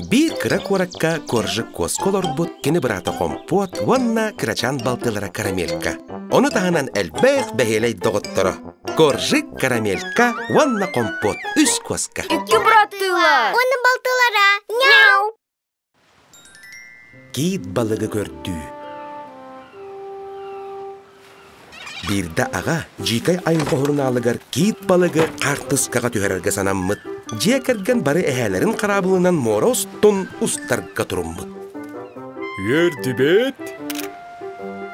Биир кыра куоракка Коржик куоска олорбут кини быраата Хомпуот уонна кырачаан балтылара Карамелька. Ону таһынан элбэх бэһиэлэй доҕотторо Коржик, Карамелька уонна Хомпуот үс куоска. Икки быраттыылар. Уонна балтылара. Няу! Киит балыгы көрдүү. Биирдэ аҕа дьиикэй айылҕа сурунаалыгар киит балыгы хаартыскаҕа түһэрэргэ санаммыт. Дьиэ кэргэн бары эһээлэрин хараабылынан муора устун устарга туруммут. Үөрдүбүт.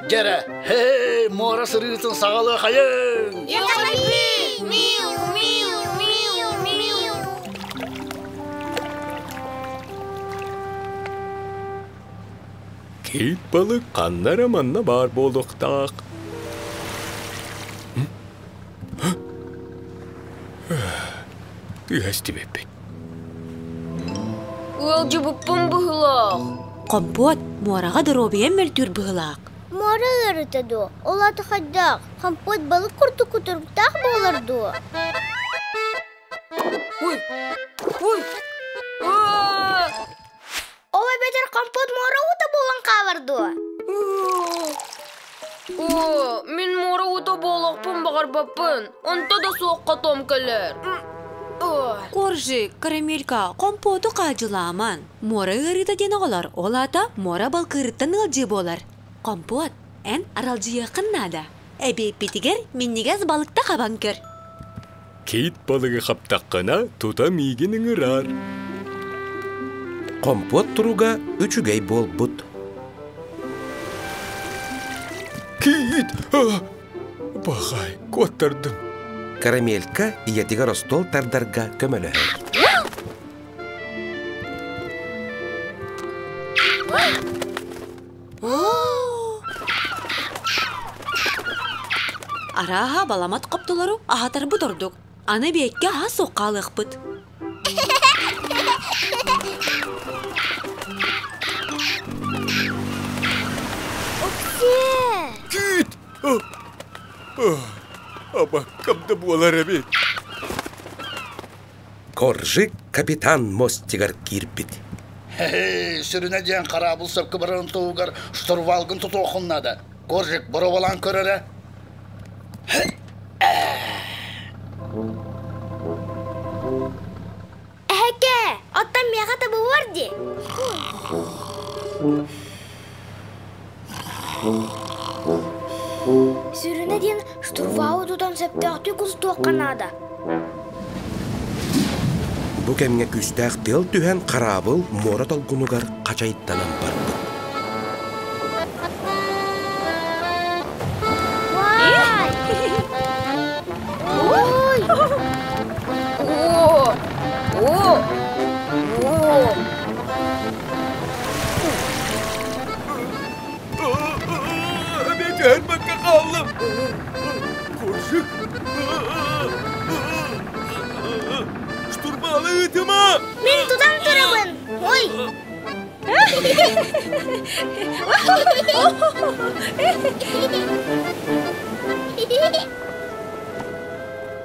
Дьэрэ, хей, муора сырыытын саҕалыахайыҥ! Миу, миу, миу, миу. Киит балык ханна эрэ манна баар буолуохтаах. Үһэстибиппит. Ыалдьыбыппын быһылаах. Хомпуот, муораҕа доруобуйам мөлтүүр быһылаах. Муора ыарыта дуо? Ол аата хайдах? Хомпуот балык курдук кутуруктаах буолар дуо? Ой! Ой! Аа! Ол эбэтэр компот муора уута буолан хаалар дуо? Оо, мин муора уута буолуохпун баҕарбаппын. Онто да суох хотом кэлэр. Коржик, карамелька, компоту хаадьылааман. Муора ыарыыта диэн оҕолор, ол аата муора балкыырыттан ыалдьыы буолар. Компот, эн аралдьыйыаххын наада. Эбиэппитигэр минньигэс балыкта хабан көр. Кит балыгы хаптаххына, тута миигин ыҥырар. Хомпуот туруга үчүгэй буолбут. Кит! Бахай, куоттардым. Карамелька ийэтигэр остуол тардарга көмөлөһөр. Арааһа баламат хоптолору аһатарбыт ордук. Аны биэккэ аһа суох хаалыахпыт. Оксиэ! Кит! Абаккам да буолар эбит. Коржик капитан мостигар киирбит. Хе-хе, сүрүнэ диэн хараабыл сөпкө барарын туһугар штурвалгын тутуоххун наада. Коржик боруобалаан көр эрэ. Эһэкэ, оттон миэхэ табыллар дии. Сүрүнэ диэн штурвалы тутан сөптөөхтүк устуохха наада. Бу кэмҥэ күүстээх тыал түһэн хараабыл муора долгунугар хачайданан барбыт. Вай! Ой! О! О! О! Мен түһэрбэккэ хааллым. Коржик. Штурвалы ыытыма! Мин тутан турабын. Ой!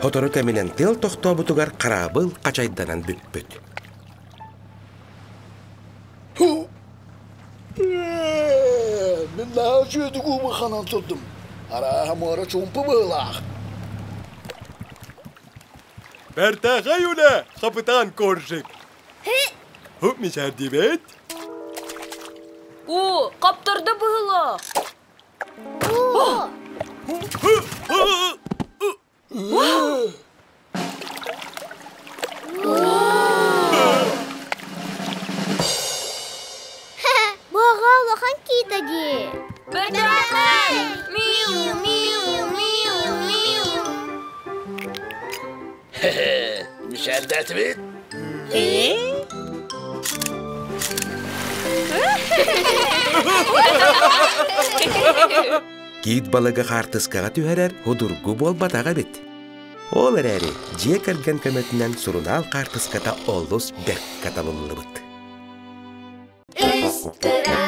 Сотору кэминэн тыал тохтообутугар хараабыл хачайданан бүппүт. Мин наһаа үчүгэйдик уубаханан турдум. Арааһа муора чуумпу быһыылаах. Бэртээхэй үлэ, хапытаан Коржик. Хуп мичээрдибит. О, хаптарда быһыылаах. Баҕа улахан киитэ дии. Бэртээхэй! Миу, миу, миу, миу. Хе-хе, мичээрдээтибит. Киит балыгы хаартыскаҕа түһэрэр судургу буолбатах эбит. Ол эрээри дьиэ кэргэн көмөтүнэн сурунаал хаартыската олус бэркэ табыллыбыт. Үс кыра.